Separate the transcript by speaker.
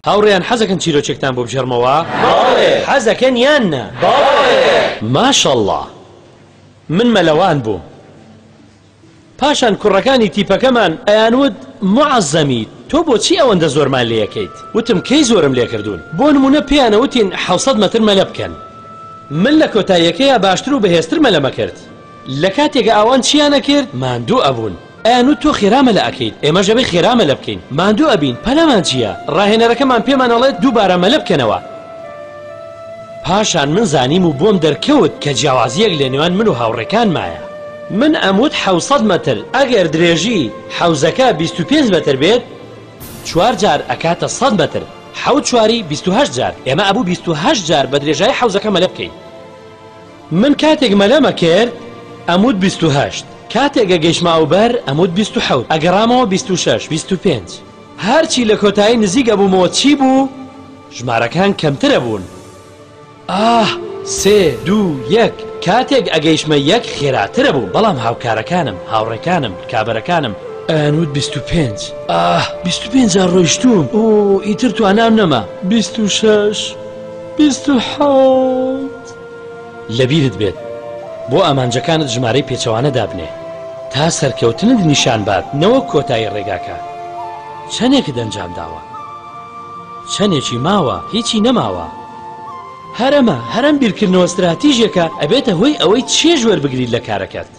Speaker 1: هاوڕێیان حەزەکەن چیرۆکێکتان بۆ بگێڕمەوە؟
Speaker 2: بەڵێ.
Speaker 1: حەزەکەن یان نا؟
Speaker 2: بەڵێ.
Speaker 1: ماشەڵڵا. من مەلەوان بووم. پاشان کوڕەکانی تیپەکەمان ئەیانوت موعەزەمی تۆ بۆچی ئەوەندە زۆرمان لێیەکەیت؟ وتم کەی زۆرم لێکردوون؟ بۆ نموونە پێیان ئەوتین 700 مەتر مەلە بکەن. من لە کۆتاییەکەیا باشتر و بەهێزتر مەلەم ئەکرد. لە کاتێکا ئەوان چیان ئەکرد؟ ماندوو ئەبوون. ئەیانوت تۆ خێرا مەلە ئەکەیت، ئێمەش ئەبێ خێرا مەلە بکەین. ماندوو ئەبین، پەلەمان چییە؟ ڕاهێنەرەکەمان پێمان ئەڵێت دووبارە مەلە بکەنەوە. پاشان من زانیم و بۆم دەرکەوت کە جیاوازییەک لە نێوان من و هاوڕێکانمایە. من ئەموت 700 مەتر، ئەگەر درێژی حەوزەکە 25 مەتر بێت، چوار جار ئەکاتە 100 مەتر، حەوت چواری 28 جار، ئێمە ئەبوو 28 جار بە درێژایی حەوزەکە مەلە بکەین. من کاتێک مەلەم ئەکرد ئەموت 28، کاتێک ئەگەیشتمە ئەوبەر ئەموت 27، ئەگەڕامەوە 26، 25. هەرچی لە کۆتایی نزیک ئەبوومەوە چی بوو؟ ژمارەکان کەمتر ئەبوون. ئاه! سێ، دوو، یەک. کاتێک ئەگەیشتمە یەک خێراتر ئەبووم، بەڵام هاوکارەکانم، هاوڕێکانم، ڕکابەرەکانم ئەیانوت 25. ئاه! 25 جار ڕۆیشتووم، ئۆ ئیتر توانام نەما. 26، 27. لەبیرت بێت بۆ ئامانجەکانت ژمارەی پێچەوانە دابنێ تا سەرکەوتنت نیشان بات نەوەک کۆتایی ڕێگاکە. چەنێکت ئەنجام داوە؟ چەنێکی ماوە؟ هیچی نەماوە. هەر ئەمە، هەر ئەم بیرکردنەوە ستراتیژێکە ئەبێتە هۆی ئەوەی چێژ وەربگریت لە کارەکەت.